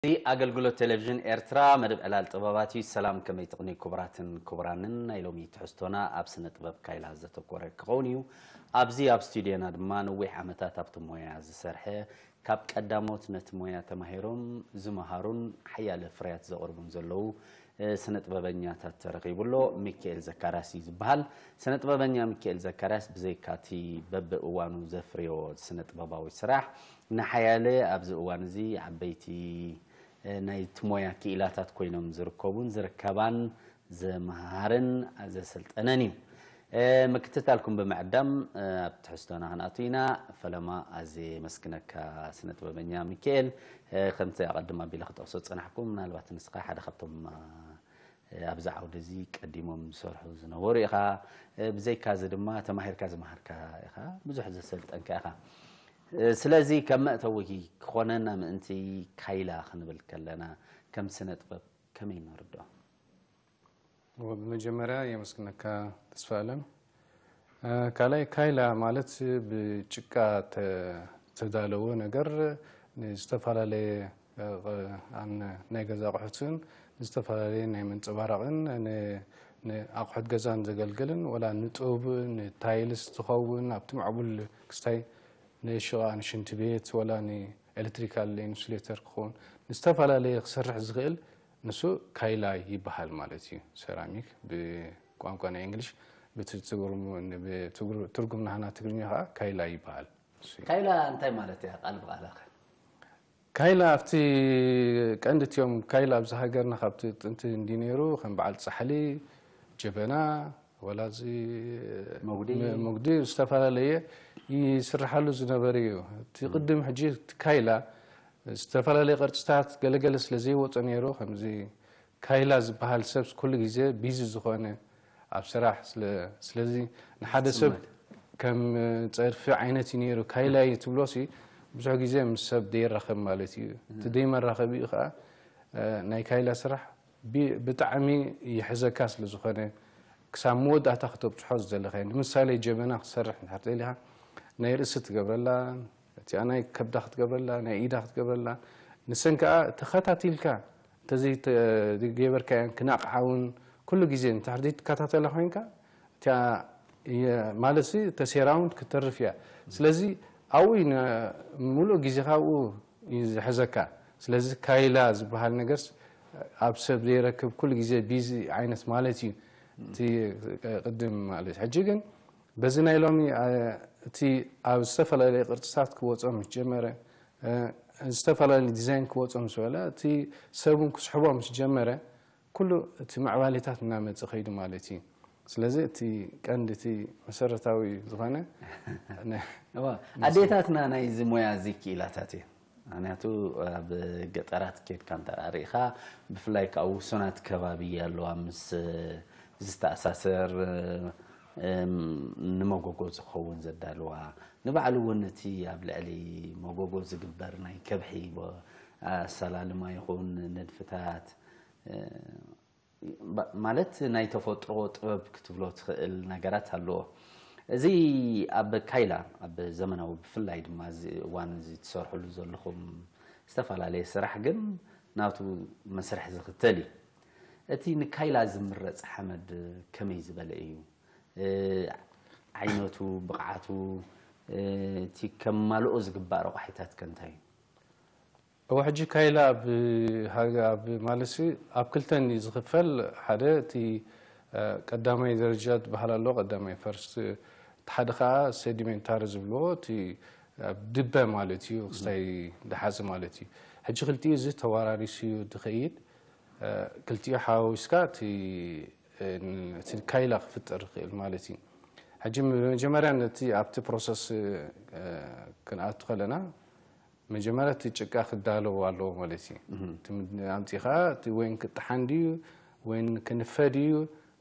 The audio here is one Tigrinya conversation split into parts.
እዚ ኣገልግሎት ቴሌቪዥን ኤርትራ መደብ ዕላል ጥበባት እዩ። ሰላም፣ ከመይ ትቕኒ ክቡራትን ክቡራንን? ናይ ሎሚ ትሕዝቶና ኣብ ስነ ጥበብ ካይላ ዘተኮረ ክኸውን እዩ። ኣብዚ ኣብ ስቱድዮና ድማ ነዊሕ ዓመታት ኣብቲ ሞያ ዝሰርሐ፣ ካብ ቀዳሞት ነቲ ሞያ ተማሂሮም ዝመሃሩን ሓያለ ፍርያት ዘቕርቡን ዘለዉ፣ እ፣ ስነ ጥበበኛታት ተረኺቡ ኣሎ። ሚካኤል ዘካርያስ እዩ ዝበሃል። ስነ ጥበበኛ ሚካኤል ዘካርያስ ብዘይካቲ በብእዋኑ ዘፍርዮ ስነ ጥበባዊ ስራሕ፣ ንሓያለ ኣብዚ እዋን እዚ ዓበይቲ፣ እ፣ ናይቲ ሞያ ክኢላታት ኮይኖም ዝርከቡን ዝርከባን ዘምሃርን ዘሰልጠነን እዩ። እ፣ ምክትታልኩም ብምዕዳም፣ እ፣ ኣብ ትሕዝቶና ክንኣቱ ኢና። ፈለማ ኣዝየ የመስግነካ ስነ ጥበበኛ ሚካኤል። እ፣ ከምቲ ኣቐድም ኣቢለ ክጠቕሶ ዝጸናሕኩ፣ ምናልባት ንስኻ ሓደ ካብቶም፣ እ፣ ኣብዚ ዓውዲ እዚ ቀዲሞም ዝሰርሑ ዝነበሩ ኢኻ። እ፣ ብዘይካዚ ድማ ተማሂርካ ዝመሃርካ ኢኻ፣ ብዙሕ ዘሰልጠንካ ኢኻ። እ፣ ስለዚ ከም መእተዊ ክኾነና ምእንቲ ካይላ ክንብል ከለና ከም ስነ ጥበብ ከመይ ንርድኦ? ብመጀመርያ የመስግነካ ተስፋ ኣለም። እ፣ ካልኣይ ካይላ ማለት ብጭቃ ተ-፣ ዝተዳለወ ነገር ንዝተፈላለየ፣ እ፣ ቅ-፣ ኣን-፣ ናይ ገዛ ኣቑሑትን ዝተፈላለየ ናይ መንፀባረቕን ን-፣ ንኣቑሑት ገዛን ዘገልግልን ወላ ንጡብ ንታይልስ ዝኸውን ኣብቲ ማዕቡል ክስታይ ንሽቓ ንሽንቲ ቤት ወላ ንኤሌክትሪካል ኢንሱሌተር ክኸውን ንዝተፈላለየ ክሰርሕ ዝኽእል ንሱ ካይላ ይበሃል ማለት እዩ። ሴራሚክ ብቋንቋ ናይ እንግሊሽ ብትርጉም ናህና ትግርኛ ከዓ ካይላ ይበሃል። ካይላ እንታይ ማለት እያ? ቃል ብቃላ ከ? ካይላ ኣብቲ ቀንዲ እትዮም ካይላ ኣብዚ ሃገርና ካብቲ ጥንቲ እንዲ ነይሩ ከም በዓል ፃሕሊ፣ ጀበና፣ ወላ እዚ መጉዲ። መጉዲ ዝተፈላለየ ይስርሓሉ ዝነበረ እዩ። እቲ ቅድም ሕጂ እቲ ካይላ ዝተፈላለየ ቅርፅታት ገለገለ ስለ ዘይወፀ ነይሩ ከምዚ ካይላ ዝበሃል ሰብ ኩሉ ግዜ ቢዚ ዝኾነ ኣብ ስራሕ ስለ ስለዚ ንሓደ ሰብ ከም ፀድፊ ዓይነት እዩ ነይሩ። ካይላ እዩ ትብሎ ሲ ብዙሕ ግዜ ምስ ሰብ ደይራኸብ ማለት እዩ። እቲ ደይመራኸቢ እዩ ከዓ ናይ ካይላ ስራሕ ቢ- ብጣዕሚ ይሕዘካ ስለ ዝኾነ ክሳብ መወዳእታ ክተብፅሖ ዝደለኻዮ። ንምሳሌ ጀበና ክትሰርሕ እንድሕር ደሊኻ ናይ ርእሲ ትገብረላ፣ እቲኣ ናይ ከብዳ ክትገብረላ፣ ናይ ኢዳ ክትገብረላ፣ ንሰን ከዓ ተኸታቲልካ እንተዘይገበርካየን ክናቕዓ እውን ኩሉ ግዜ እንድሕር ዘይትከታተላ ኮይንካ እቲኣ የ- ማለት ሲ ተሴራ እውን ክትተርፍ እያ። ስለዚ ኣብኡ እዩ ነ- ሙሉእ ግዜኻ ኣብኡ እዩ ዝሕዘካ። ስለዚ ካይላ ዝበሃል ነገርስ ኣብ ሰብ ዘይረክብ ኩሉ ግዜ ቢዚ ዓይነት ማለት እዩ። እቲ ቅድም ማለት ሕጂ ግን በዚ ናይ ሎሚ አ፣ እቲ ኣብ ዝተፈላለየ ቅርፅታት ክወፅኦ ምስ ጀመረ እ፣ ዝተፈላለየ ዲዛይን ክወፅኦ ምስ በለ እቲ ሰብ እውን ክስሕቦ ምስ ጀመረ ኩሉ እቲ ምዕባሌታት እናመፀ ከይዱ ማለት እዩ። ስለዚ እቲ ቀንዲ እቲ መሰረታዊ ዝኾነ ነ- እዋ፣ ኣዴታትና ናይዚ ሞያ እዚ ክኢላታት እየን። ምክንያቱ ኣብ ገጠራት ኬድካ እንተ ርኢኻ ብፍላይ ከዓ ውሱናት ከባቢ ኣለዋ ምስ ዝተኣሳሰር እም፣ ንመጎጎ ዝኸውን ዘዳልዋ ንባዕሉ እውን እቲ ኣብ ልዕሊ መጎጎ ዝግበር ናይ ከብሒ ቦ- ኣሰላልማ ይኹን ንድፍታት እ፣ ባ- ማለት ናይ ተፈጥሮ ጥበብ ክትብሎ ትኽእል ነገራት ኣለዎ። እዚ ኣብ ካይላ ኣብ ዘመናዊ ብፍላይ ድማ እዚ እዋን እዚ ትሰርሕሉ ዘለኹም ዝተፈላለየ ስራሕ ግን ናቱ መስርሕ ዝኽተል እዩ። እቲ ንካይላ ዝምረፅ ሓመድ ከመይ ዝበለ እዩ? እ፣ ዓይነቱ፣ ብቕዓቱ፣ እ፣ እቲ ከማልኦ ዝግባእ ረቋሒታት ከ እንታይ እዩ? እወ ሕጂ ካይላ ኣብ ሃገ ኣብ ማለሲ ኣብ ክልተን እዩ ዝኽፈል። ሓደ እቲ እ፣ ቀዳማይ ደረጃ ዝበሃል ኣሎ፣ ቀዳማይ ፈርስት፣ እቲ ሓደ ከዓ ሴዲሜንታሪ ዝብልዎ እቲ ኣብ ድበ ማለት እዩ፣ ክስታይ ድሓዚ ማለት እዩ። ሕጂ ክልቲኡ እዚ ተዋራሪሱ እዩ ዝኸይድ። እ፣ ክልቲኡ ሓዋዊስካ እቲ እ፣ እቲ ካይላ ክፍጠር ይኽእል ማለት እዩ። ሕጂ መጀመርያ ነቲ ኣብቲ ፕሮሰስ እ፣ ክንኣቱ ከለና መጀመርያ እቲ ጭቃ ክዳለዎ ኣለዎ ማለት እዩ። እቲ ምድ- ኣምፂኻ እቲ ወይን ክጥሓን ድዩ ወይን ክንፈ ድዩ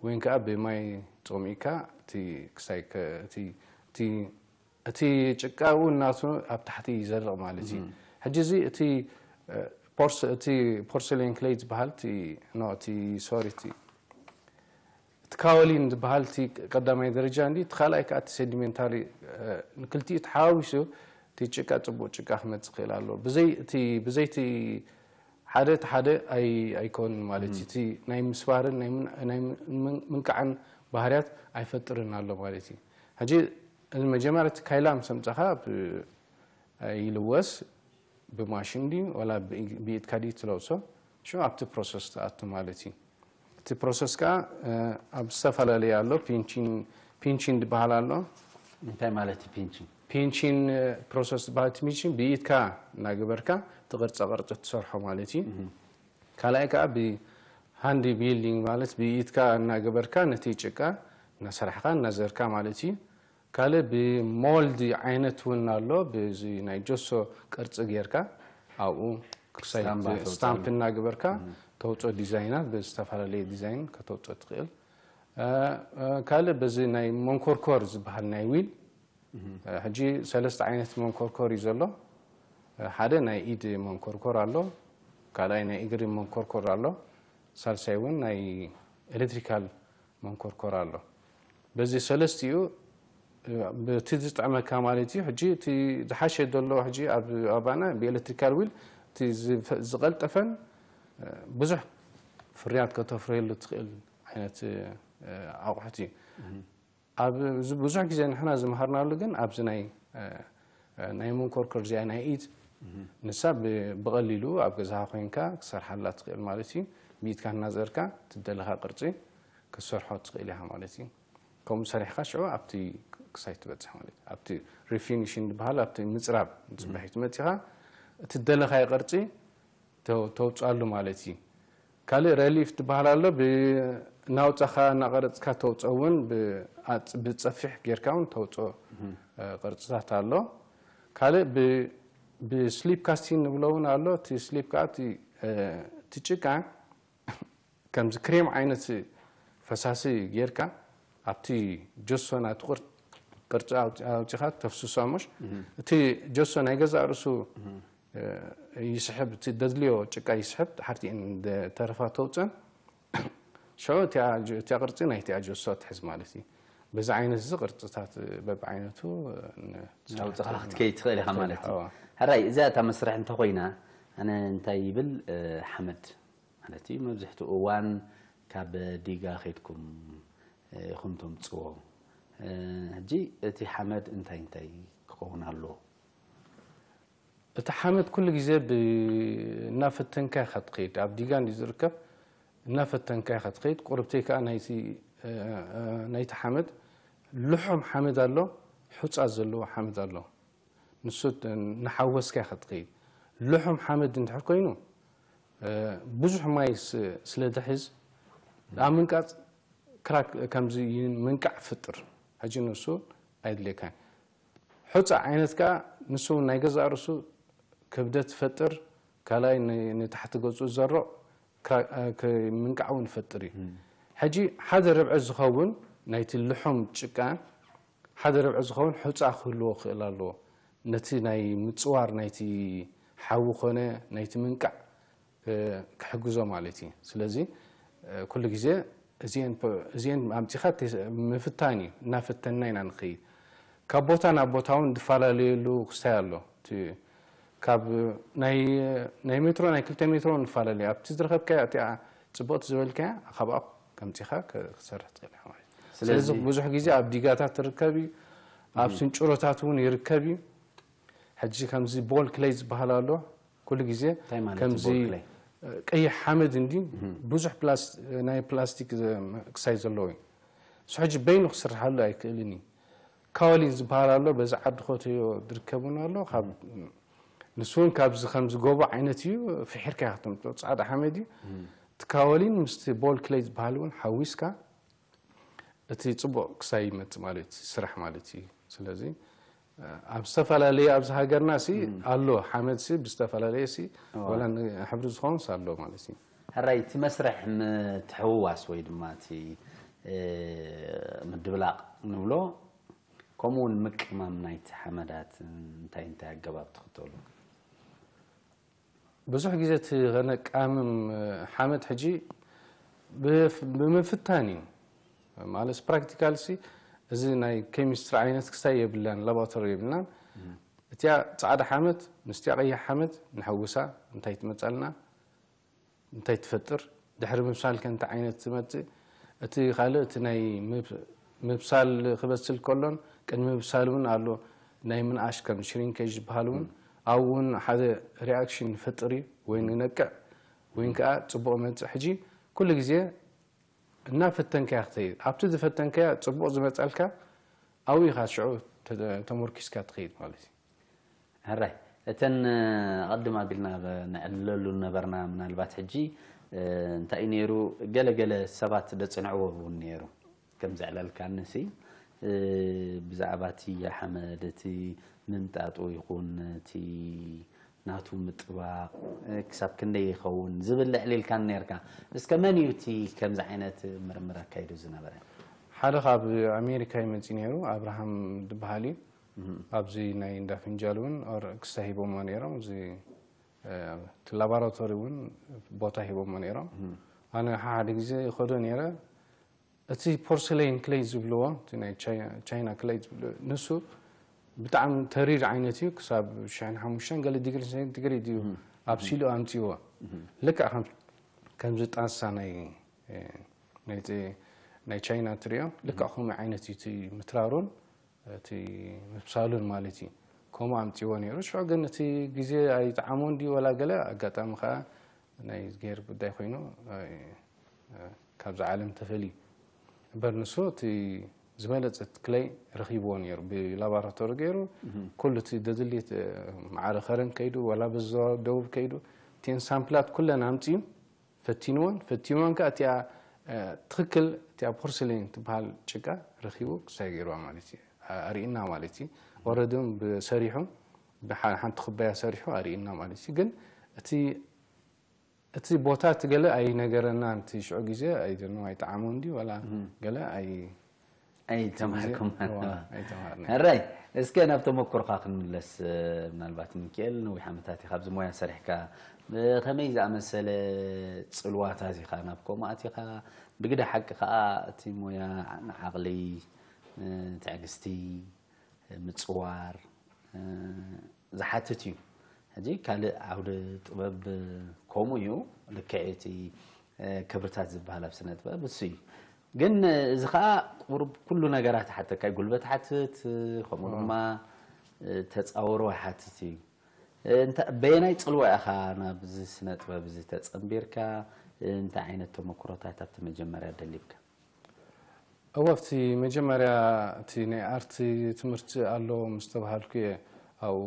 ወይን ከዓ ብማይ ፀሚእካ እቲ ክሳይ ከ- እቲ እቲ እቲ ጭቃ እውን ናቱ ኣብ ታሕቲ ይዘርቕ ማለት እዩ። ሕጂ እዚ እቲ ፖርስ እቲ ፖርሰሌን ክሌይ ዝበሃል እቲ ኖ እቲ ሶሪ እቲ እቲ ካወሊን ዝበሃል እቲ ቀዳማይ ደረጃ እንዲ እቲ ካልኣይ ከዓ እቲ ሴዲሜንታሪ ንክልቲኡ ተሓዋዊሱ እቲ ጭቃ ፅቡቅ ጭቃ ክመፅእ ክእል ኣሎ። ብዘይ እቲ ብዘይቲ ሓደ እቲ ሓደ ኣይ ኣይኮንን ማለት እዩ። እቲ ናይ ምስባርን ናይ ምን- ናይ ምን- ምን- ምንቃዕን ባህርያት ኣይፈጥርን ኣሎ ማለት እዩ። ሕጂ እዚ መጀመርያ እቲ ካይላ ምስ ኣምጻኻ ብ- ይልወስ ብማሽን ድዩ ዋላ ብኢ- ብኢድካ ድዩ ትለውሶ? ሽዑ ኣብቲ ፕሮሰስ ትኣቱ ማለት እዩ። እቲ ፕሮሰስ ከኣ ኣብ ዝተፈላለየ ኣሎ። ፒንቺን ፒንቺን ዝበሃል ኣሎ። እንታይ ማለት እዩ ፒንቺን? ፒንቺን ፕሮሰስ ዝበሃል እቲ ፒንቺን ብኢድካ እናገበርካ እቲ ቅርፃ ቅርፂ ትሰርሖ ማለት እዩ። ካልኣይ ከዓ ብሃንዲ ቢልዲንግ ማለት ብኢድካ እናገበርካ ነቲ ጭቃ እናሰራሕካ እናዘርካ ማለት እዩ። ካልእ ብሞልድ ዓይነት እውን ኣሎ። ብዚ ናይ ጆሶ ቅርፂ ጌርካ ኣብኡ ክሳይ ስታምፕ ተውፅኣሉ። ስታምፕ እናገበርካ ተውፅኦ ዲዛይናት ብዝተፈላለየ ዲዛይን ከተውፅኦ ትኽእል። እ፣ እ፣ ካልእ በዚ ናይ መንኮርኮር ዝበሃል ናይ ዊል እ፣ ሕጂ ሰለስተ ዓይነት መንኮርኮር እዩ ዘሎ። እ፣ ሓደ ናይ ኢድ መንኮርኮር ኣሎ፣ ካልኣይ ናይ እግሪ መንኮርኮር ኣሎ፣ ሳልሳይ እውን ናይ ኤሌክትሪካል መንኮርኮር ኣሎ። በዚ ሰለስቲኡ እ፣ በቲ ዝጥዕመካ ማለት እዩ። ሕጂ እቲ ዝሓሸ ዘሎ ሕጂ ኣብ ኣባና ብኤሌክትሪካል ዊል እቲ ዝፈ- ዝቐልጠፈን እ፣ ብዙሕ ፍርያት ከተፍርየሉ ትኽእል ዓይነት እ፣ ኣቑሑት እዩ። ኣብ እዚ ብዙሕ ግዜ ንሕና ዝመሃርናሉ ግን ኣብዚ ናይ እ፣ እ፣ ናይ መንኮርኮር እዚኣ ናይ ኢድ ንሳ ብ- ብቐሊሉ ኣብ ገዛኻ ኮይንካ ክሰርሓላ ትኽእል ማለት እዩ። ብኢድካ እናዘርካ ትደለኻ ቅርፂ ክትሰርሖ ትኽእል ኢኻ ማለት እዩ። ከምኡ ሰሪሕካ ሽዑ ኣብቲ ክሳይ ትበፅሕ ማለት እዩ። ኣብቲ ሪፊኒሽን ዝበሃል ኣብቲ ምፅራብ ፅባሒት መፂኻ እቲ ደለኻዮ ቅርፂ ተው- ተውፅኣሉ ማለት እዩ። ካልእ ረሊፍ ትበሃል ኣሎ። ብናውፃኻ እናቐረፅካ ተውፅኦ እውን ብኣፅ- ብፀፊሕ ጌርካ እውን ተውፅኦ እ፣ ቅርፅታት ኣሎ። ካልእ ብ- ብስሊፕ ካስቲን ንብሎ እውን ኣሎ። እቲ ስሊፕ ከዓ እቲ እ፣ እቲ ጭቃ ከምዚ ክሬም ዓይነት ፈሳሲ ጌርካ ኣብቲ ጀሶ ናቲ ቅር- ቅርፂ ኣውፂ- ኣውፂኻ ተፍስሶ ሞሽ እቲ ጀሶ ናይ ገዛእ ርእሱ እ፣ ይስሕብ፣ እቲ ደድልዮ ጭቃ ይስሕብ፣ ሓርቲ ተረፋ ተውፀን ሽዑ እቲኣ ጀ- እቲኣ ቅርፂ ናይ እቲኣ ጀሶ ትሕዝ ማለት እዩ። በዚ ዓይነት እዚ ቅርፅታት በብዓይነቱ እ፣ ን- ኣውፅኻ ክትከይድ ትኽእል ኢኻ ማለት እዩ። እዋ። ሕራይ እዚኣ እታ መስርሕ እንተኮይና ኣነ እንታይ ይብል እ፣ ሓመድ ማለት እዩ። መብዝሕትኡ እዋን ካብ ዲጋ ከይድኩም እ፣ ኢኹም ተምፅዎ። እ፣ ሕጂ እቲ ሓመድ እንታይ እንታይ ክኸውን ኣለዎ? እቲ ሓመድ ኩሉ ግዜ ብ- እናፈተንካ ኢኻ ትኸይድ። ኣብ ዲጋ እንዲ ዝርከብ እናፈተንካ ኢኻ ትኸይድ። ቁርብተይ ከዓ ናይቲ እ፣ እ፣ ናይቲ ሓመድ ልሑም ሓመድ ኣሎ፣ ሑፃ ዘለዎ ሓመድ ኣሎ። ንሱ ት- እናሓወስካ ኢኻ ትኸይድ። ልሑም ሓመድ እንድሕር ኮይኑ እ፣ ብዙሕ ማይ ስ- ስለ ድሕዝ ኣብ ምንቃፅ ክራክ ከምዚ ምንቃዕ ፍጥር ሕጂ ንሱ ኣይድልየካን። ሑፃ ዓይነት ከዓ ንሱ እውን ናይ ገዛእ ርእሱ ክብደት ይፈጥር፣ ካልኣይ ን- ንታሕቲ ገፁ ዘሮ ክራ- እ፣ ክ- ምንቃዕ እውን ይፈጥር እዩ። ሕጂ ሓደ ርብዒ ዝኸውን ናይቲ ልሑም ጭቃ ሓደ ርብዒ ዝኸውን ሑፃ ክህልዎ ክእል ኣለዎ። ነቲ ናይ ምፅዋር ናይቲ ሓዊ ኮነ ናይቲ ምንቃዕ እ፣ ክሕግዞ ማለት እዩ። ስለዚ እ፣ ኩሉ ግዜ እዚአን ፕ- እዚአን ኣምፂኻ ቴስ- ምፍታን እዩ። እናፈተንና ኢና ንኸይድ። ካብ ቦታ ናብ ቦታ እውን ዝፈላለየሉ ክስታይ ኣሎ። እቲ ካብ ናይ ናይ ሜትሮ ናይ ክልተ ሜትሮ እውን ይፈላለዩ። ኣብቲ ዝረኸብካያ እቲኣ ፅቡቕቲ ዝበልካያ ካብኣ ከምፂኻ ክ- ክትሰርሕ ትኽእል ኢኻ ማለት እዩ። ስለዚ ስለዚ- ብዙሕ ግዜ ኣብ ዲጋታት ትርከብ እዩ፣ ኣብ ስንጭሮታት እውን ይርከብ እዩ። ሕጂ ከምዚ ቦል ክለይ ዝበሃል ኣሎ። ኩሉ ግዜ እንታይ ማለት እዩ ከምዚ ቦል ክለይ? ቀይሕ ሓመድ እንዲ ብዙሕ ፕላስ- ናይ ፕላስቲክ ዘ- ክሳይ ዘለዎ እዩ። እሱ ሕጂ በይኑ ክስርሓሉ ኣይክእልን እዩ። ካወሊን ዝበሃል ኣሎ፣ በዚ ዓዲ ኮተዮ ዝርከቡን ኣሎ። ካብ ንሱ እውን ካብዚ ከምዚ ጎቦ ዓይነት እዩ፣ ፍሒርካ ኢኻ ተምፅኦ፣ ፃዕዳ ሓመድ እዩ። እቲ ካወሊን ምስቲ ቦል ክለይ ዝበሃል እውን ሓዊስካ እቲ ፅቡቕ ክሳይ ይመፅእ ማለት እዩ፣ ስራሕ ማለት እዩ። ስለዚ ኣብ ዝተፈላለየ ኣብዚ ሃገርና ሲ ኣሎ ሓመድ ሲ ብዝተፈላለየ ሲ ዋላ ሕብሪ ዝኾንስ ኣሎ ማለት እዩ። ሕራይ እቲ መስርሕ ምትሕውዋስ ወይ ድማ እቲ እ፣ ምድብላቕ ንብሎ ከምኡ እውን ምቅማም ናይቲ ሓመዳት እንታይ እንታይ ኣገባብ ትኽተሉ? ብዙሕ ግዜ እቲ ከነቃምም ሓመድ ሕጂ ብፍ- ብምፍታን እዩ ማለት ፕራክቲካል ሲ እዚ ናይ ኬሚስትሪ ዓይነት ክስታይ የብልናን ላቦራቶሪ የብልናን። እቲያ ፃዕዳ ሓመድ ምስቲያ ቀይሕ ሓመድ ንሐውሳ እንታይ ትመፃልና እንታይ ትፈጥር፣ ድሕሪ ምብሳል ከ እንታይ ዓይነት ትመጽእ፣ እቲ ካልእ እቲ ናይ ምብ- ምብሳል ክበስል ከሎን ቅድሚ ምብሳል እውን ኣሎ ናይ ምንኣሽ ከም ሽሪንኬጅ ዝበሃል እውን ኣብኡ እውን ሓደ ሪኣክሽን ይፈጥር እዩ ወይ ንነቅዕ ወይ ከዓ ጽቡቕ መጽእ። ሕጂ ኩሉ ግዜ እናፈተንካያ ክትኸይድ ኣብቲ ዝፈተንካያ ጽቡቕ ዝመጸልካ ኣብኡ ኢኻ ሽዑ ተ- ተመርኪስካ ትኸይድ ማለት እዩ። ሕራይ እተን ኣቐድም ኣቢልና ነዕልለሉ ነበርና። ምናልባት ሕጂ እንታይ እዩ ነይሩ፣ ገለገለ ሰባት ደፅንዕዎ እውን ነይሩ። ከም ዘዕለልካንሲ ብዛዕባ እቲ ሓመድ እቲ ምምጣጡ ይኹን እቲ ናቱ ምጥባቕ ክሳብ ክንደይ ይኸውን ዝብል ኣዕሊልካን ነርካ። እስከ መን እዩ እቲ ከምዚ ዓይነት ምርምር ኣካይዱ ዝነበረ? ሓደ ካብ ኣሜሪካ ይመፅእ ነይሩ፣ ኣብርሃም ዝበሃል እዩ። ኣብዚ ናይ እንዳ ፍንጃል እውን ክስታ ሂቦሞ ነይሮም። እዚ እቲ ላቦራቶሪ እውን ቦታ ሂቦሞ ነይሮም። ኣነ ሓደ ግዜ ይኸዶ ነይረ። እቲ ፖርሰሌን ክለይ ዝብልዎ፣ እቲ ናይ ቻይና ክለይ ዝብልዎ፣ ንሱ ብጣዕሚ ተሪር ዓይነት እዩ። ክሳብ ሽሕን ሓሙሽተን ገለ ዲግሪ ሴንቲግሬድ እዩ ኣብሲሉ ኣምፅዎ። ልክዕ ከም- ከምዚ ጣሳ ናይ ናይ ናይ ቻይና ትሪኦ፣ ልክዕ ከምኡ ዓይነት እዩ እቲ ምትራሩን እቲ ምብሳሉን ማለት እዩ። ከምኡ ኣምፅዎ ነይሩ። ሽዑ ግን እቲ ግዜ ኣይጠዓሞን ድዩ ወላ ገለ፣ ኣጋጣሚ ከዓ ናይ እዝግሄር ጉዳይ ኮይኑ ካብዛ ዓለም ተፈልዩ። እምበር ንሱ እቲ ዝበለፀ ክለይ ረኺብዎ ነይሩ፣ ብላቦራቶሪ ገይሩ ኩሉ እቲ ደድልየት ማዕረ ከረን ከይዱ ወላ በዚ ደቡብ ከይዱ እቲን ሳምፕላት ኩለን ኣምፅኡ ፈቲንወን። ፈቲንወን ከዓ እቲኣ ትክክል እቲኣ ፖርሰሌን ትበሃል ጭቃ ረኪቡ ክሳይ ገይርዋ ማለት እዩ። ኣርእና ማለት እዩ። ኦረድም ብሰሪሑ ሓንቲ ኩባያ ሰሪሑ ኣርእና ማለት እዩ። ግን እቲ እቲ ቦታ እቲ ገለ ኣይነገረናን። እቲ ሽዑ ግዜ ኣይደኖ ኣይጠዓሞን ድዩ ዋላ ገለ ኣይ ኣይተማሃርኩም ኣይተማሃርና። ሕራይ እስከ ናብ ተመክሮኻ ክንምለስ። ምናልባት ሚካኤል ነዊሕ ዓመታት ኢኻ ኣብዚ ሞያ ሰሪሕካ፣ ብኸመይ ዝኣመሰለ ፅልዋታት ኢኻ ናብ ከምኡ ኣቲኻ? ብግደ ሓቂ ከዓ እቲ ሞያ ንዓቕሊ፣ ትዕግስቲ፣ ምፅዋር ዝሓትት እዩ። ሕጂ ካልእ ዓውደ ጥበብ ከምኡ እዩ። ልክዕ እቲ ክብርታት ዝበሃል ኣብ ስነ ጥበብ እሱ እዩ። ግን እዚ ከዓ ቁሩብ ኩሉ ነገራት ሓተካ እዩ። ጉልበት ሓትት፣ ከምኡ ድማ ተፃውሮ ሓትት እዩ። በየናይ ፅልዋ ኢኻ ናብዚ ስነ ጥበብ እዚ ተፀንቢርካ? እንታይ ዓይነት ተመክሮታት ኣብቲ መጀመርያ ደሊብካ? እወ ኣብቲ መጀመርያ እቲ ናይ ኣርት ትምህርቲ ኣሎ ምስ ተባሃልኩ እየ ኣብኡ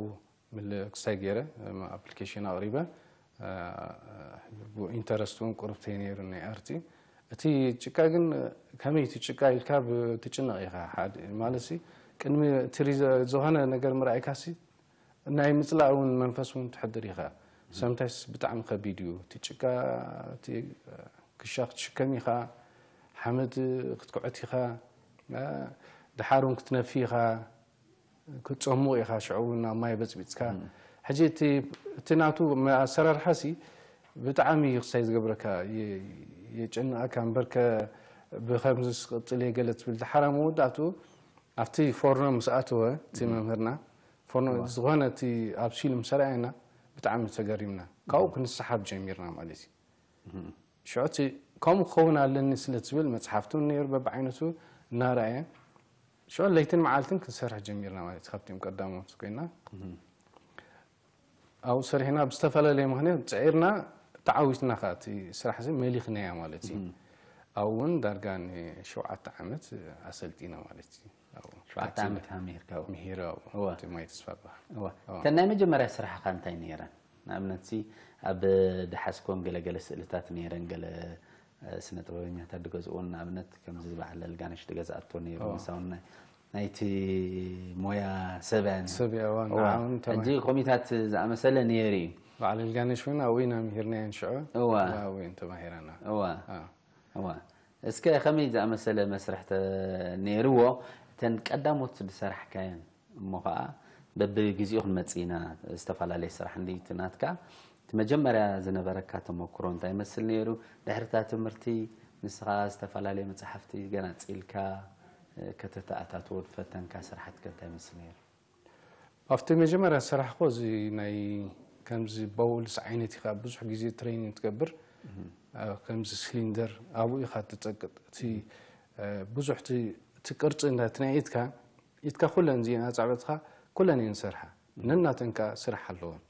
ምልክሳይ ገይረ ኣፕሊኬሽን ኣቕሪበ ኢንተረስት እውን ቁርብተይ ነይሩ ናይ ኣርቲ። እቲ ጭቃ ግን ከመይ እቲ ጭቃ ኢልካ ትጭነቕ ኢኻ። ማለት ቅድሚ ትሪ ዝኾነ ነገር ምርኣይካሲ ናይ ምፅላእ እውን መንፈስ እውን ትሕድር ኢኻ። ሰምታይስ ብጣዕሚ ከቢድ እዩ። እቲ ጭቃ እቲ ክሻ ክትሽከም ኢኻ፣ ሓመድ ክትኩዕት ኢኻ፣ ድሓር እውን ክትነፊ ኢኻ፣ ክትፀሙቕ ኢኻ፣ ሽዑ እውን ናብ ማይ በፅቢፅካ። ሕጂ እቲ ናቱ ኣሰራርሓ ሲ ብጣዕሚ እዩ ክሳይ ዝገብረካ የጨንቐካ እምበርከ ብከምዚ ስቅፅል እየ ገለ ትብል ድሓራ መወዳእትኡ ኣብቲ ፎርኖ ምስ ኣተወ እቲ መምህርና ፎርኖ ዝኾነ እቲ ኣብሲሉ ምስ ኣርኣየና ብጣዕሚ ተገሪምና ካብኡ ክንሰሓብ ጀሚርና ማለት እዩ። ሽዑ እቲ ከምኡ ክኸውን ኣለኒ ስለ ትብል መፅሓፍቲ እውን ነይሩ በብዓይነቱ እናረኣየ ሽዑ ለይትን መዓልትን ክንሰርሕ ጀሚርና ማለት እዩ። ካብቲኦም ቀዳሞት ኮይና ኣብኡ ሰሪሕና ብዝተፈላለየ ምክንያት ፅዒርና ተዓዊትና ከዓ እቲ ስራሕ እዚ መሊኽናያ ማለት እዩ። ኣብኡ እውን ዳርጋ ንሸውዓተ ዓመት ኣሰልጢነ ማለት እዩ። ኣብኡ ሸውዓተ ዓመት ሃሚርካ ኣብኡ። ምሂረ ኣብኡ እወ። እቲ ማይ ተስፋ በሃል። እወ። እወ። እተን ናይ መጀመርያ ስራሕኻ እንታይ ነይረን? ንኣብነት ሲ ኣብ ደሓስኮን ገለገለ ስእልታት ነይረን ገለ ስነ ጥበበኛታት ድገዝኡን ንኣብነት ከምዚ በዓል ኣልጋነሽ ድገዝኣቶ ነይሩ እወ። ንሳውን ናይ ናይቲ ሞያ ሰብ እያ ነይሩ። ሰብ እያ እዋ እዋ። ንዓውን ተማ- ሕጂ ኮሚታት ዝኣመሰለ ነይሩ እዩ። በዓል ኣልጋነሽ እውን ኣብኡ ኢና ምሂርናየን ሽዑ እዋ። ኣብኡ እየን ተማሂረና። እዋ። አ። እዋ። እስከ ከመይ ዝኣመሰለ መስርሕ ተ- ነይርዎ እተን ቀዳሞት ዝሰራሕካየን እሞ ከዓ በብግዚኡ ክንመፅእ ኢና። ዝተፈላለየ ስራሕ እንዲ እቲ ናትካ እቲ መጀመርያ ዝነበረካ ተመክሮ እንታይ ይመስል ነይሩ? ድሕርታ ትምህርቲ ንስኻ ዝተፈላለየ መፅሓፍቲ ገናፂልካ ከተተኣታትዎ ዝፈተንካ ስራሕትከ እንታይ ይመስል ነይሩ? ኣብቲ መጀመርያ ዝሰራሕኮ እዚ ናይ ከምዚ ባውልስ ዓይነት ኢኻ ብዙሕ ግዜ ትሬኒንግ ትገብር ከምዚ ሲሊንደር ኣብኡ ኢኻ ትጸቅጥ። እቲ ብዙሕ እቲ ቅርጺ እንዳትናይ ኢትካ ኢትካ ኩለን እዚን ኣጻብዕትኻ ኩለን እየን ዝሰርሓ። ነናተን ከኣ ስራሕ ኣለወን።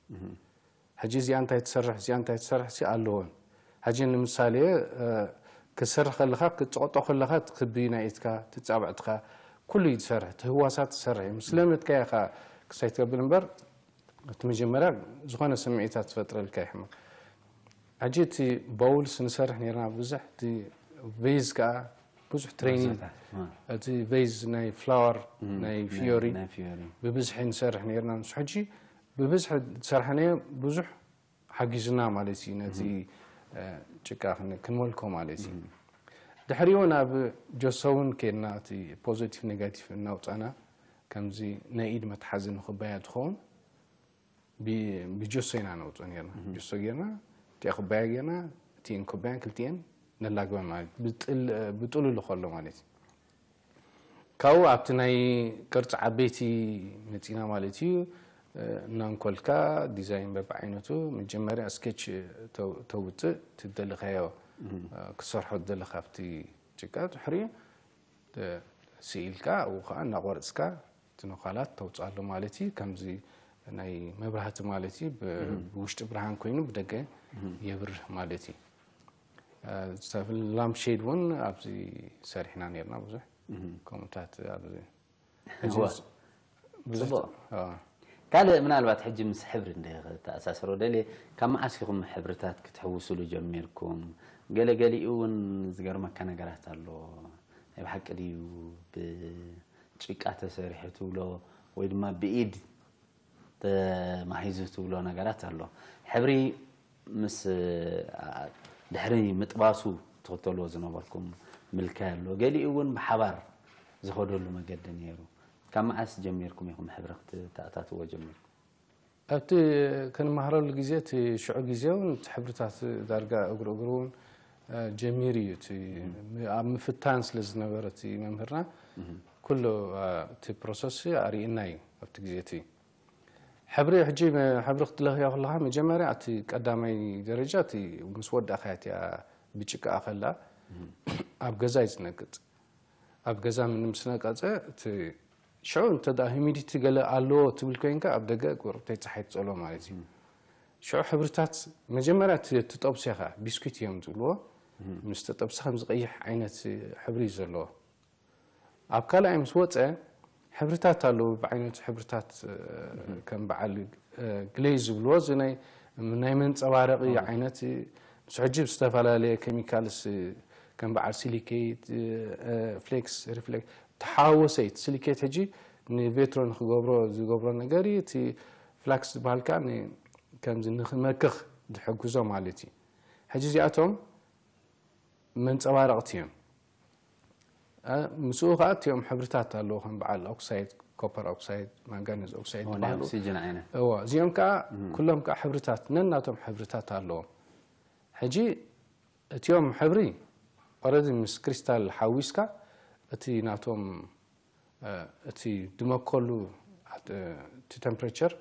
ሕጂ እዚኣ እንታይ ትሰርሕ፣ እዚኣ እንታይ ትሰርሕ ሲ ኣለወን። ሕጂ ንምሳሌ ክትሰርሕ ከለኻ ክትጸቕጦ ከለኻ ትክቢ ናይ ኢትካ ትጻብዕትኻ ኩሉ እዩ ትሰርሕ፣ እቲ ህዋሳት ትሰርሕ እዩ። ምስ ለመድካዮ ኢኻ ክሳይ ትገብር እምበር እቲ መጀመርያ ዝኾነ ስምዒታት ትፈጥረልካ ይሕመቕ። ሕጂ እቲ ባውልስ ንሰርሕ ነርና ብዙሕ፣ እቲ ቬዝ ከኣ ብዙሕ ትሬኒንግ፣ እቲ ቬዝ ናይ ፍላወር ናይ ፊዮሪ ብብዝሒ ንሰርሕ ነርና። ምስ ሕጂ ብብዝሒ ዝሰርሐናዮ ብዙሕ ሓጊዙና ማለት እዩ። ነቲ ጭቃ ክንመልኮ ማለት እዩ። ድሕሪኡ ናብ ጆሶ እውን ከድና እቲ ፖዘቲቭ ኔጋቲቭ እናውፃና ከምዚ ናይ ኢድ መትሓዚ ንክባያ ትኸውን ብጆሶ ኢና ነውፅኦ ነርና። ጆሶ ጌርና እቲኣ ኩባያ ጌርና እቲን ኩባያን ክልቲኤን ነላግበን ማለት ብጥሉሉ ከሎ ማለት እዩ። ካብኡ ኣብቲ ናይ ቅርፂ ዓበይቲ መፂና ማለት እዩ። እናንኮልካ ዲዛይን በብዓይነቱ መጀመርያ ስኬች ተውፅእ ትደለካዮ ክትሰርሖ ትደለካ ኣብቲ ጭቃ ድሕሪኡ ስኢልካ ኣብኡ ከዓ እናቆረፅካ እቲ ነዃላት ተውፅኣሉ ማለት እዩ። ከምዚ ናይ መብራህቲ ማለት እዩ። ብውሽጢ ብርሃን ኮይኑ ብደገ የብርህ ማለት እዩ። ላምፕ ሼድ እውን ኣብዚ ሰሪሕና ነርና ብዙሕ ከምኡታት ኣብዚ ጽቡቅ። ካልእ ምናልባት ሕጂ ምስ ሕብሪ እንደ ተኣሳስሮ ደልየ ካብ መዓስ ኢኹም ሕብርታት ክትሕውስሉ ጀሚርኩም? ገለ ገሊኡ እውን ዝገርመካ ነገራት ኣሎ። ናይ ብሓቂ ድዩ ብጭቃ ተሰሪሑ ትብሎ ወይ ድማ ብኢድ ተማሂዙ ትብሎ ነገራት ኣሎ። ሕብሪ ምስ ድሕሪ ምጥባሱ ትኽተልዎ ዝነበርኩም ምልካይ ኣሎ። ገሊኡ እውን ብሓባር ዝኸደሉ መገዲ ነይሩ። ካብ መዓስ ጀሚርኩም ኢኹም ሕብሪ ክትተኣታትዎ ጀሚርኩም? ኣብቲ ክንመሃረሉ ግዜ እቲ ሽዑ ግዜ እውን እቲ ሕብርታት ዳርጋ እግሩ እግሩ እውን ጀሚሩ እዩ። እቲ ኣብ ምፍታን ስለ ዝነበረ እቲ መምህርና ኩሉ እቲ ፕሮሰስ ኣርእየና እዩ ኣብቲ ግዜ እቲ። ሕብሪ ሕጂ ሕብሪ ክትለኽዮ ከለኻ መጀመርያ እቲ ቀዳማይ ደረጃ እቲ ምስ ወዳእካያ እቲኣ ብጭቃ ከላ ኣብ ገዛ እዩ ዝነቅጽ። ኣብ ገዛ ምስ ነቀጸ እቲ ሽዑ እንተ ደኣ ሂሚዲቲ ገለ ኣለዎ ትብል ኮይንካ ኣብ ደገ ቁርብተይ ጸሓይ ትጸሎ ማለት እዩ። ሽዑ ሕብርታት መጀመርያ እቲ ትጠብሶ ኢኻ ቢስኩት እዮም ዝብልዎ። ምስ ተጠብሰ ከምዚ ቀይሕ ዓይነት ሕብሪ እዩ ዘለዎ። ኣብ ካልኣይ ምስ ወፀ ሕብርታት ኣለዉ ብዓይነቱ ሕብርታት ከም በዓል ግሌዝ ዝብልዎ እዚ ናይ መንፀባረቂ ዓይነት ምስ ሕጂ ዝተፈላለየ ኬሚካልስ ከም በዓል ሲሊኬት ፍሌክስ ሪፍሌክስ ተሓወሰ እቲ ሲሊኬት ሕጂ ንቬትሮ ንክገብሮ ዝገብሮ ነገር እዩ እቲ ፍላክስ ዝበሃል ከዓ ከምዚ ንክመክኽ ዝሕግዞ ማለት እዩ ሕጂ እዚኣቶም መንፀባረቕቲ እዮም። ምስኡ ከዓ እቲኦም ሕብርታት ኣለዎ ከም በዓል ኦክሳይድ ኮፐር ኦክሳይድ ማንጋኔዝ ኦክሳይድ ዝበሃሉ ኦክሲጅን ዓይነት እዎ እዚኦም ከዓ ኩሎም ከዓ ሕብርታት ነናቶም ሕብርታት ኣለዎም። ሕጂ እቲኦም ሕብሪ ኦረዲ ምስ ክሪስታል ሓዊስካ እቲ ናቶም እቲ ድመከሉ እቲ ቴምፕሬቸር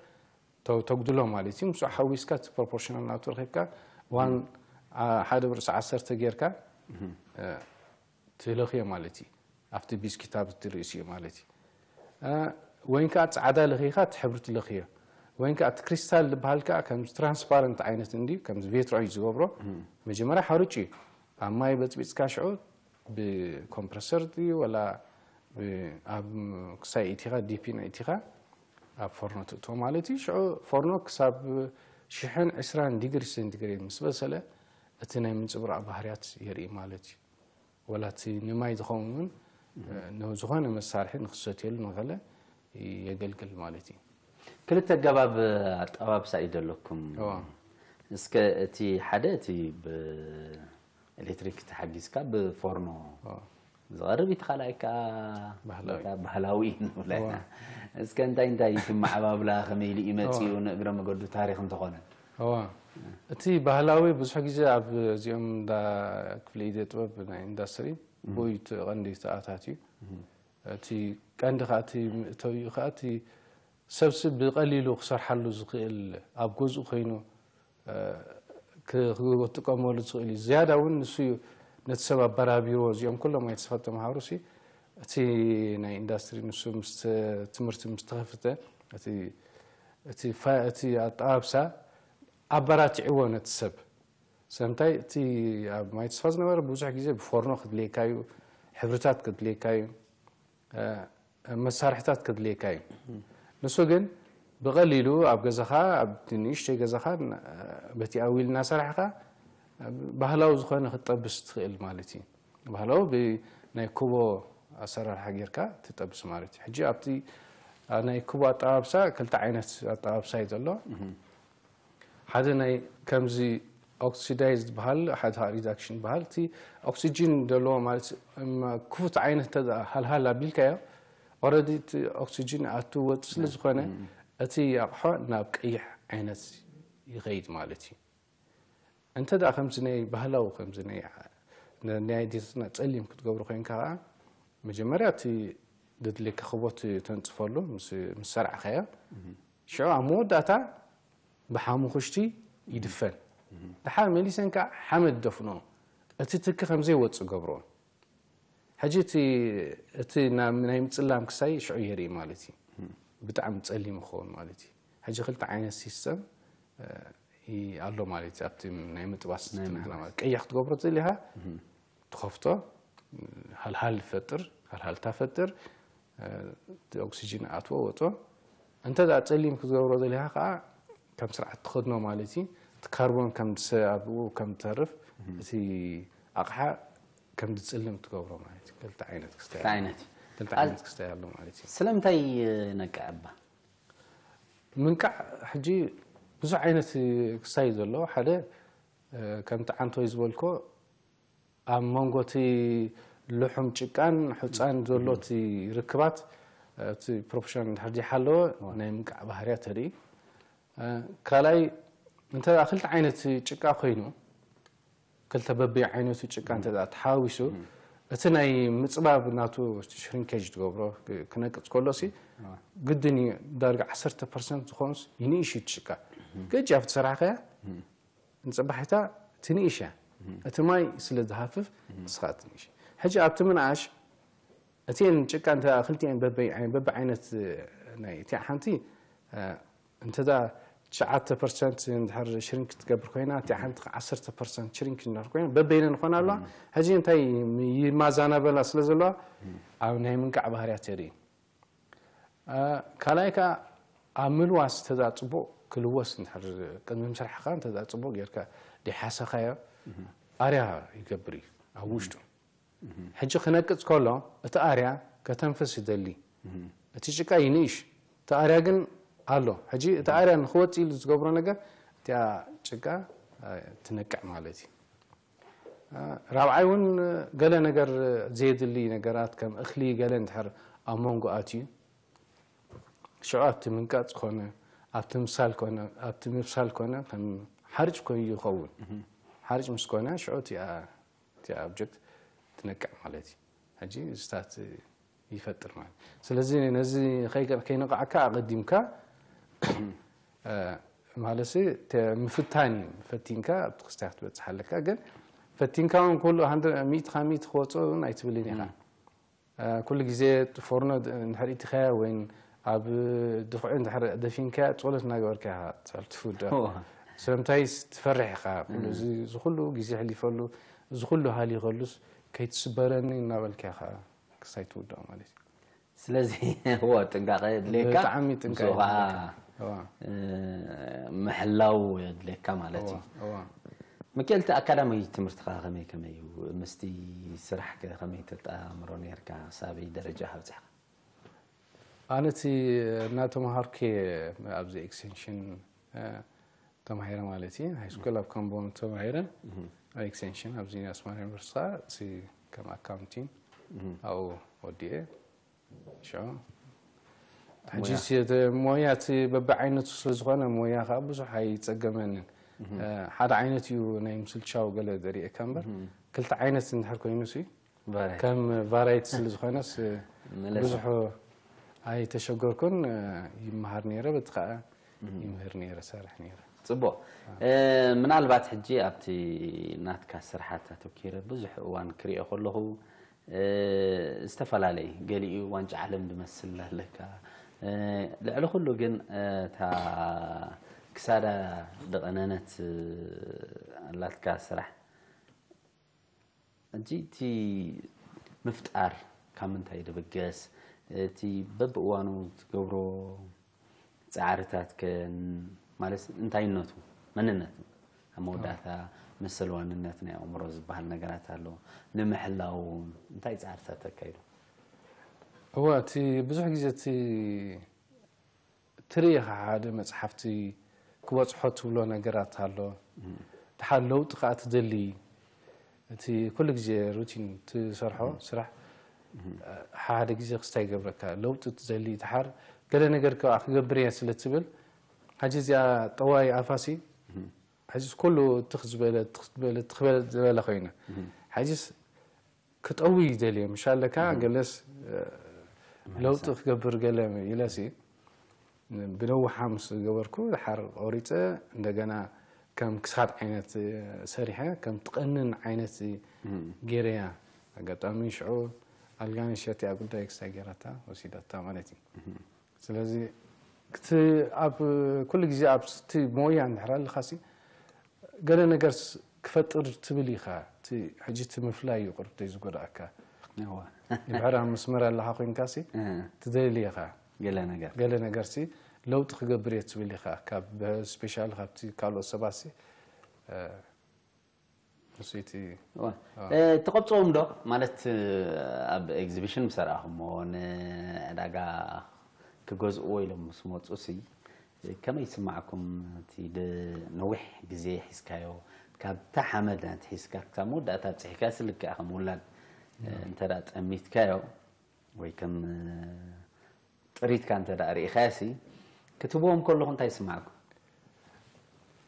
ተጉድሎ ማለት እዩ። ምስኡ ሓዊስካ እቲ ፕሮፖርሽናል ናቱ ረኺብካ ዋን ሓደ ብርእሲ ዓሰርተ ጌርካ ትለኽዮ ማለት እዩ። ኣብቲ ቢስኪት ኣብ እቲ ርእሲኡ ማለት እዩ። ወይን ከዓ ፃዕዳ ለኺኻ እቲ ሕብሪ ትለኽዮ። ወይን ከዓ እቲ ክሪስታል ዝበሃል ከዓ ከምዚ ትራንስፓረንት ዓይነት እንዲ ከምዚ ቬትሮ እዩ ዝገብሮ። መጀመርያ ሓሩጭ እዩ ኣብ ማይ በፅቢፅካ ሽዑ ብኮምፕረሰር ድዩ ወላ ኣብ ክሳይ ኢቲኻ ዲፒን ኢቲኻ ኣብ ፎርኖ ትእትዎ ማለት እዩ። ሽዑ ፎርኖ ክሳብ ሽሕን ዕስራን ዲግሪ ሴንቲግሬድ ምስ በሰለ እቲ ናይ ምንፅብራቕ ባህርያት የርኢ ማለት እዩ። ወላ እቲ ንማይ ዝኸውን እውን ዝኾነ መሳርሒ ንክሰትየሉ ንኸለ የገልግል ማለት እዩ። ክልተ ኣገባብ ኣጠባብሳ እዩ ዘለኩም። እስከ እቲ ሓደ እቲ ኤሌክትሪክ ተሓጊዝካ ብፎርኖ ዝቐርብ እቲ ካልኣይ ከዓ ባህላዊ። በታ ባህላዊ ንብላ ኢና። እስከ እንታይ እንታይ እቲ መዓባብላ ከመይ ኢሉ እዩ መፂኡ ንእግረ መገዱ ታሪክ እንተኾነ እዋ እቲ ባህላዊ ብዙሕ ግዜ ኣብ እዚኦም እንዳ ክፍሊ ኢደ ጥበብ ናይ ኢንዳስትሪ ብኡ እዩ እቲ ቀንዲ ተኣታትዩ። እቲ ቀንዲ ከዓ እቲ መእተዊኡ ከዓ እቲ ሰብሲ ብቐሊሉ ክሰርሓሉ ዝኽእል ኣብ ገዝኡ ኮይኑ ክ- ክትጥቀመሉ ትኽእል እዩ። ዝያዳ እውን ንሱ እዩ ነቲ ሰብ ኣበራቢርዎ። እዚኦም ኩሎም ኣይተስፋት ተምሃሩ ሲ እቲ ናይ ኢንዳስትሪ ንሱ ምስ ተ- ትምህርቲ ምስ ተኸፍተ እቲ እቲ ፋ- እቲ ኣጠባብሳ ኣበራቲዕዎ ነቲ ሰብ። ስለምንታይ እቲ ኣብ ማይ ተስፋ ዝነበረ ብዙሕ ግዜ ብፎርኖ ክድልየካ እዩ፣ ሕብርታት ክድልየካ እዩ፣ መሳርሕታት ከድልየካ እዩ። ንሱ ግን ብቐሊሉ ኣብ ገዛኻ ኣብ ንእሽተይ ገዛኻ በቲ ኣዊ ኢልና ሰራሕኻ ባህላዊ ዝኾነ ክትጠብስ ትኽእል ማለት እዩ። ባህላዊ ብናይ ኩቦ ኣሰራርሓ ጌርካ ትጠብስ ማለት እዩ። ሕጂ ኣብቲ ናይ ኩቦ ኣጠባብሳ ክልተ ዓይነት ኣጠባብሳ እዩ ዘሎ። ሓደ ናይ ከምዚ ኦክሲዳይዝ ዝበሃል ሓደ ሪዳክሽን ዝበሃል እቲ ኦክሲጂን ዘለዎ ማለት ክፉት ዓይነት እንተ ሃልሃል ኣቢልካዮ ኦረዲ እቲ ኦክሲጂን ኣቱ ወጥ ስለ ዝኾነ እቲ ኣቕሖ ናብ ቀይሕ ዓይነት ይኸይድ ማለት እዩ። እንተ ደኣ ከምዚ ናይ ባህላዊ ከምዚ ናይ ናይ ኣዴታትና ጸሊም ክትገብሮ ኮይንካ ከኣ መጀመርያ እቲ ድድልየካ ክቦት ተንጽፈሉ ምስ ምስ ሰርዕካዮ ሽዑ ኣብ መወዳእታ ብሓሙኽሽቲ ይድፈን። ደሓር መሊሰን ከኣ ሓመድ ደፍኖ እቲ ትኪ ከም ዘይወጽእ ገብሮ። ሕጂ እቲ እቲ ናብ ናይ ምጽላም ክሳይ ሽዑ የርኢ ማለት እዩ። ብጣዕሚ ጸሊም ይኸውን ማለት እዩ። ሕጂ ክልተ ዓይነት ሲስተም ኣሎ ማለት እዩ። ኣብቲ ናይ ምጥባስ ናይ ትንሕና ምጥባስ። ማለት ቀይሕ ክትገብሮ ትደሊ ኢኻ ትኸፍቶ ሃልሃል ፈጥር ሃልሃልታ ፈጥር እቲ ኦክሲጂን ኣትዎ ወጦ እንተ ደኣ ጸሊም ክትገብሮ ደሊኻ ከዓ ከም ስርዓት ትኸድኖ ማለት እዩ። እቲ ካርቦን ከም ዝሰ- ኣብኡ ከም ዝተርፍ እቲ ኣቕሓ ከም ዝጽልም ትገብሮ ማለት እዩ። ክልተ ዓይነት ክስታይ ክልተ ዓይነት። ክልተ ኣል- ዓይነት ክስታይ ኣሎ ማለት እዩ። ስለምንታይ ነቃዕ እባ? ምንቃዕ ሕጂ ብዙሕ ዓይነት ክስታይ እዩ ዘሎ። ሓደ እ፣ ከምቲ ዓንቶይ ዝበልኮ ኣብ መንጎ እቲ ልሑም ጭቃን ሑፃን ዘሎ እቲ ርክባት እቲ ፕሮፖርሽን እንድሕር ዘይሓለወ ናይ ምንቃዕ ባህርያ ተርኢ። ካልኣይ እንተ ክልተ ዓይነት ጭቃ ኮይኑ ክልተ በበይ ዓይነቱ ጭቃ እንተ ተሓዋዊሱ እቲ ናይ ምፅባብ ናቱ ሽሪንኬጅ ትገብሮ ክነቅፅ ከሎ ሲ ግድን እዩ ዳርጋ ዓሰርተ ፐርሰንት ዝኾኑስ ይንእሽ እዩ እቲ ጭቃ ገጂ ኣብ ትሰራሕከያ ንፅባሒታ ትንእሽ እያ እቲ ማይ ስለ ዝሃፍፍ ንስኻ ትንእሽ ሕጂ ኣብቲ ምንኣሽ እቲን ጭቃ እንተ ክልቲኤን በበይ በቢ ዓይነት ናይ እቲኣ ሓንቲ እንተ ትሽዓተ ፐርሰንት እንድሕር ሽሪንክ ትገብር ኮይና እቲኣ ሓንቲ ዓሰርተ ፐርሰንት ሽሪንክ እንድሕር ኮይና በበይነን ይኾና ኣለዋ ሕጂ እንታይ ይማዛናበላ ስለ ዘለዋ ኣብ ናይ ምንቃዕ ባህርያት የርኢ ካልኣይ ከዓ ኣብ ምልዋስ ተዛ ፅቡቅ ክልወስ እንድሕር ቅድሚ ምስራሕካ እንተዛ ፅቡቅ ጌርካ ዲሓሰኻዮ ኣርያ ይገብር እዩ ኣብ ውሽጡ ሕጂ ክነቅፅ ከሎ እቲ ኣርያ ከተንፍስ ይደሊ እቲ ጭቃ ይንእሽ እቲ ኣርያ ግን ኣሎ ሕጂ እቲ ኣርያ ንክወፅ ኢሉ ዝገብሮ ነገር እቲኣ ጭቃ ትነቅዕ ማለት እዩ ራብዓይ እውን ገለ ነገር ዘየድሊ ነገራት ከም እኽሊ ገለ እንድሕር ኣብ መንጎ ኣትዩ ሽዑ ኣብቲ ምንቃፅ ኮነ ኣብቲ ምሳል ኮነ ኣብቲ ምብሳል ኮነ ከም ሓርጭ ኮይኑ ይኸውን ሓርጭ ምስ ኮነ ሽዑ እቲኣ እቲኣ ኦብጀክት ትነቅዕ ማለት እዩ ሕጂ ስታት ይፈጥር ማለት ስለዚ ነዚ ከይነቃዕካ ኣቐዲምካ ማለሲ ምፍታን እዩ ፈቲንካ ኣብቲ ክስታይ ክትበፅሕ ኣለካ ግን ፈቲንካ እውን ኩሉ ሚእቲ ካብ ሚእቲ ክወፅኦ እውን ኣይትብልን ኢኻ ኩሉ ግዜ ፎርኖ እንድሕር ኢትኻያ ወይ ኣብ ድኹዒ እንድሕር ደፊንካያ ጸሎት እናገበርካ ኢኻ ትሕል ትውድኦ ስለምንታይ ትፈርሕ ኢኻ ኩሉ እዚ እዚ ኩሉ ግዜ ሕሊፈሉ እዚ ኩሉ ሃሊኸሉስ ከይትስበረኒ እናበልካ ኢኻ ክሳይ ትውድኦ ማለት እዩ ስለዚ እዎ ጥንቃቐ የድልየካ ብጣዕሚ ጥንቃቐ ምስኡ ከዓ የድልየካ። እዋ፣ እ፣ ምሕላው የድልየካ ማለት እዩ እዋ፣ እዋ። መኪኤል እቲ ኣካዳሚ ትምህርትኻ ከመይ ከመይ እዩ ምስቲ ስራሕ ከ ከመይ ተጣምሮ ነርካ ሳበይ ደረጃ ኣብፅሕካ ኣነ እቲ እናተምሃርኩ ኣብዚ ኤክስቴንሽን እ፣ ተማሂረ ማለት እዩ ሃይ ስኩል ኣብ ካምቦን ተማሂረ ኣብ ኤክስቴንሽን ኣብዚ ኣስማራ ዩኒቨርሲቲ ከዓ እቲ ከም ኣካውንቲንግ ኣብኡ ወዲኤ ሽዑ ሕጂ ሞያ እቲ በብዓይነቱ ስለ ዝኾነ ሞያ ከዓ ብዙሕ ኣይፀገመንን ሓደ ዓይነት እዩ ናይ ምስልቻው ገለ ዘርእየካ እምበር ክልተ ዓይነት እንድሕር ኮይኑ ሲ ከም ቫራይቲ ስለ ዝኾነስ ብዙሕ ኣይተሸገርኩን ይመሃር ነይረ በቲ ከዓ ይምህር ነይረ ሰርሕ ነይረ ጽቡቕ። ምናልባት ሕጂ ኣብቲ ናትካ ስርሓት ኣተኪረ ብዙሕ እዋን ክሪኦ ከለኹ ዝተፈላለየ፣ ገሊኡ ዋንጫ ዓለም ዝመስል ኣለካ። ልዕሊ ኩሉ ግን እታ ክሳዳ ደቐነነት ኣላትካ ስራሕ፣ ሕጂ እቲ ምፍጣር ካብ ምንታይ ድብገስ? እቲ በብእዋኑ ትገብሮ ጻዕርታት ከ ማለት እንታይነቱ፣ መንነቱ፣ ኣብ መወዳእታ መሰል ዋንነት ናይ ኣእምሮ ዝበሃል ነገራት ኣሎ። ንምሕላው እንታይ ጻዕርታት ተካይዱ? እወ፣ እቲ ብዙሕ ግዜ እቲ ትርኢ ኢኻ ሓደ መጽሓፍቲ ክበጽሖ ትብሎ ነገራት ኣሎ። ድሓር ለውጢ ከኣ ትደሊ። እቲ ኩሉ ግዜ ሩቲን ትሰርሖ ስራሕ ሓደ ግዜ ክስታይ ይገብረካ። ለውጢ ትደሊ ድሓር ገለ ነገር ከኣ ክገብር እየ ስለ ትብል፣ ሕጂ እዚኣ ጠዋይ ኣፋሲ፣ ሕጂስ ኩሉ ትኽ ዝበለ፣ ትኽ ዝበለ፣ ትኽ ዝበለ ዝበለ ኮይኑ። ሕጂስ ክጠዊ ይደልየ፣ ምሽ ኣለካ፣ ገለስ ለውጢ ክገብር ገለ ኢለሲ፣ ብነውሓ ምስ ገበርኩ፣ ድሓር ቆሪጸ፣ እንደገና ከም ክሳድ ዓይነት ሰሪሐ፣ ከም ትቐንን ዓይነት ገይረያ። ኣጋጣሚ ሽዑ ኣልጋነሽ እቲኣ ጉዳይ ክስታይ ገይራታ፣ ወሲዳታ ማለት እዩ። ስለዚ፣ ክት-፣ ኣብ ኩሉ ግዜ ኣብ ስቲ ሞያ እንድሕር ኣለኻሲ፣ ገለ ነገርስ ክፈጥር ትብል ኢኻ። እቲ ሕጂ እቲ ምፍላይ እዩ ቁርብተይ ዝጎድኣካ። እዋ። ድሕር ኣብ መስመር ኣለኻ ኮይንካሲ፣ እ። ትደሊ ኢኻ። ገለ ነገር። ገለ ነገርሲ ለውጢ ክገብር እየ ትብል ኢኻ። ካብ፣ ስፔሻሊ ካብቲ ካልኦት ሰባትሲ፣ እ፣ ንሱ እቲ እዋ። እ፣ ትቐብጽዎም ዶ? ማለት፣ ኣብ ኤግዚቢሽን ምስ ኣርኣኹሞ፣ ንዕዳጋ ክገዝእዎ ኢሎም ምስ መጹሲ፣ ከመይ ይስማዓኩም? እቲ ድ-፣ ነዊሕ ግዜ ሒዝካዮ፣ ካብታ ሓመድ ኣትሒዝካ ክሳብ መወዳእታ ኣብጺሕካ፣ ስልክዕ ከም ውላድ፣ እ፣ እንተ ደኣ ጠሚትካዮ፣ ወይ ከም፣ እ፣ ጥሪትካ እንተ ደኣ ርኢኻዮሲ፣ ክትህብዎም ከለኹ እንታይ ይስምዓኩም?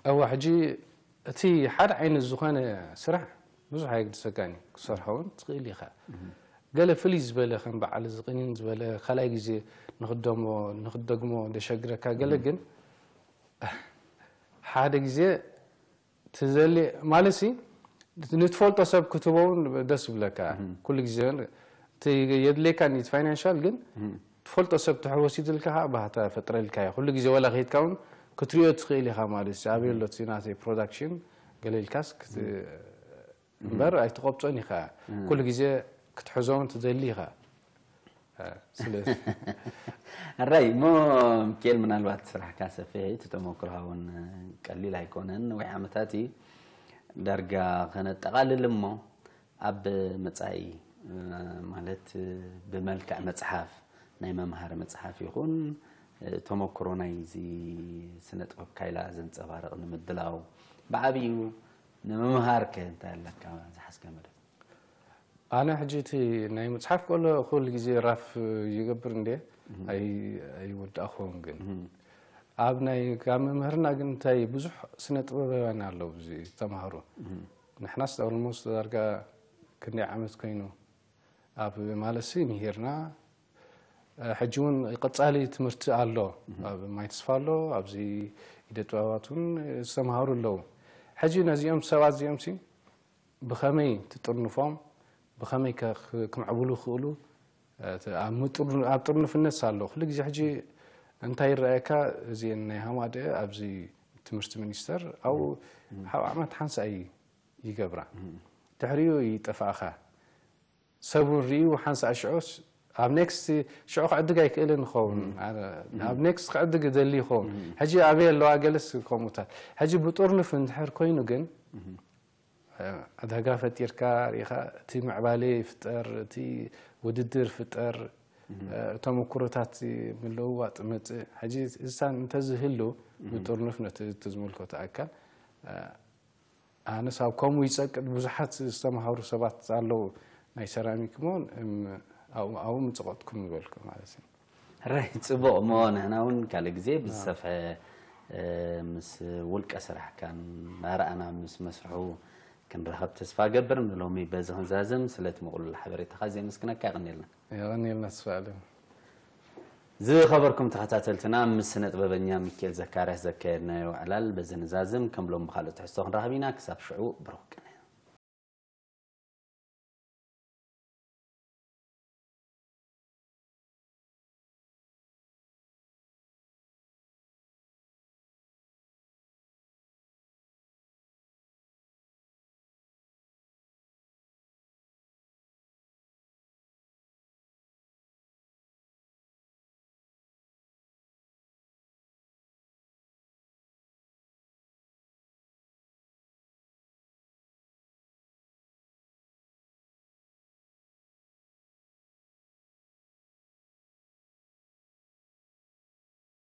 እወ፣ ሕጂ እቲ ሓደ ዓይነት ዝኾነ ስራሕ ብዙሕ ኣየግድሰካን እዩ። ክትሰርሖ እውን ትኽእል ኢኻ። ገለ ፍልይ ዝበለ ከም በዓል እዚ ቅኒን ዝበለ ካልኣይ ግዜ ንኽደሞ-፣ ንኽትደግሞ ደሸግረካ፣ ገለ ግን ሓደ ግዜ ትዘሊ ማለትሲ፣ ንትፈልጦ ሰብ ክትህቦ እውን ደስ ይብለካ። ኩሉ ግዜ እቲ የድልየካ ኒት ፋይናንሻል፣ ግን ትፈልጦ ሰብ ትሕወሲድልካ ከዓ ባህታ ፈጥረልካ እዩ። ኩሉ ግዜ ዋላ ከይድካ እውን ክትሪኦ ትኽእል ኢኻ ማለት እዩ። ኣበይ ኣሎ እቲ ናተይ ፕሮዳክሽን ገለ ኢልካስ ክት-፣ እምበር ኣይትቆብጾን ኢኻ። ኩሉ ግዜ ክትሕዞን ትደሊ ኢኻ። እ፣ ስለዚ ኣራይ እሞ፣ ሚካኤል፣ ምናልባት ስራሕካ ሰፊሕ እዩ፣ እቲ ተመክሮኻ እውን ቀሊል ኣይኮነን፣ ነዊሕ ዓመታት እዩ። ዳርጋ ከነጠቓልል እሞ፣ ኣብ መጻኢ፣ እ፣ ማለት፣ እ፣ ብመልክዕ መጽሓፍ፣ ናይ መምሃሪ መጽሓፍ ይኹን፣ እ፣ ተመክሮ ናይዚ ስነ ጥበብ ካይላ ዘንጸባርቕ ንምድላው፣ ብዓብዩ ንምምሃር ከ እንታይ ኣለካ ዝሓዝካ መደብ? ኣነ ሕጂ እቲ ናይ መጽሓፍ ከሎ ኩሉ ግዜ ራፍ ይገብር እንዴ፣ ኣይ-፣ ኣይወዳእኹን ግን። ኣብ ናይ ካብ መምህርና ግን እንታይ ብዙሕ ስነ ጥበባውያን ኣለዉ፣ እዚ ተማሃሮ። ንሕናስ ኦልሞስት ዳርጋ ክንደይ ዓመት ኮይኑ ኣብ ማለሲ ምሂርና፣ እ፣ ሕጂ እውን ቀጻሊ ትምህርቲ ኣሎ። ኣብ ማይ ተስፋ ኣሎ፣ ኣብዚ ኢደ ጥበባት እውን ዝተምሃሩ ኣለዉ። ሕጂ ነዚኦም ሰባት እዚኦም ሲ ብኸመይ ትጥርንፎም፣ ብኸመይ ከ-፣ ክ-፣ ክምዕብሉ ይኽእሉ፣ እ፣ ት-፣ ኣብ ምጥር-፣ ኣብ ጥርንፍነት ኣሎ። ኩሉ ግዜ ሕጂ እንታይ ይረኣየካ፣ እዚ ናይ ሃማደ ኣብዚ ትምህርቲ ሚኒስተር፣ ኣብኡ ሓብ ዓመት ሓንሳእ እዩ ይገብራ። ድሕሪኡ ይጠፋእኻ። ሰብ እውን ርእዩ ሓንሳእ ሽዑስ ኣብ ኔክስት ሽዑ ክዕድግ ኣይክእልን ይኸውን። ኣብ ኔክስት ክዕድግ እደሊ ይኸውን። ሕጂ ኣበይ ኣለዋ ገለስ ከምኡታት። ሕጂ ብጥርንፍ እንድሕር ኮይኑ ግን፣ ዕዳጋ ፈጢርካ ርኢኻ፣ እቲ ምዕባለ ይፍጠር፣ እቲ ውድድር ፍጠር፣ ተመኩሮታት ምልውዋጥ መጽእ። ሕጂ እሳን እንተዝህሉ ብጥርንፍ ነቲ እቲ ዝምልከቶ ኣካል፣ ኣነስ ኣብ ከምኡ ይጸቅጥ፣ ብዙሓት ዝተምሃሩ ሰባት ኣለዉ ናይ ሰራሚክ እሞ፣ እም፣ ኣብኡ፣ ኣብኡ ምጸቐጥኩም ዝበልኩ ማለት እዩ። ሕራይ፣ ጽቡቕ እሞ ንሕና እውን ካልእ ግዜ ብዝሰፍሐ፣ እ፣ ምስ ውልቀ ስራሕካን እናረኣና ምስ መስርሑ ክንራኸብ ተስፋ እገብር። ንሎሚ በዚ ክንዛዝም፣ ስለቲ ምቕሉል ሓበሬታኻ ዘመስግነካ። የቐንየልና። የቐንየልና ተስፋ ኣለም። ዝኸበርኩም ተኸታተልትና፣ ምስ ስነ ጥበበኛ ሚካኤል ዘካርያስ ዘካየድናዮ ዕላል በዚ ንዛዝም። ከም ሎም ብኻልእ ትሕዝቶ ክንራኸብ ኢና። ክሳብ ሽዑ ብሩኽ ቅነ።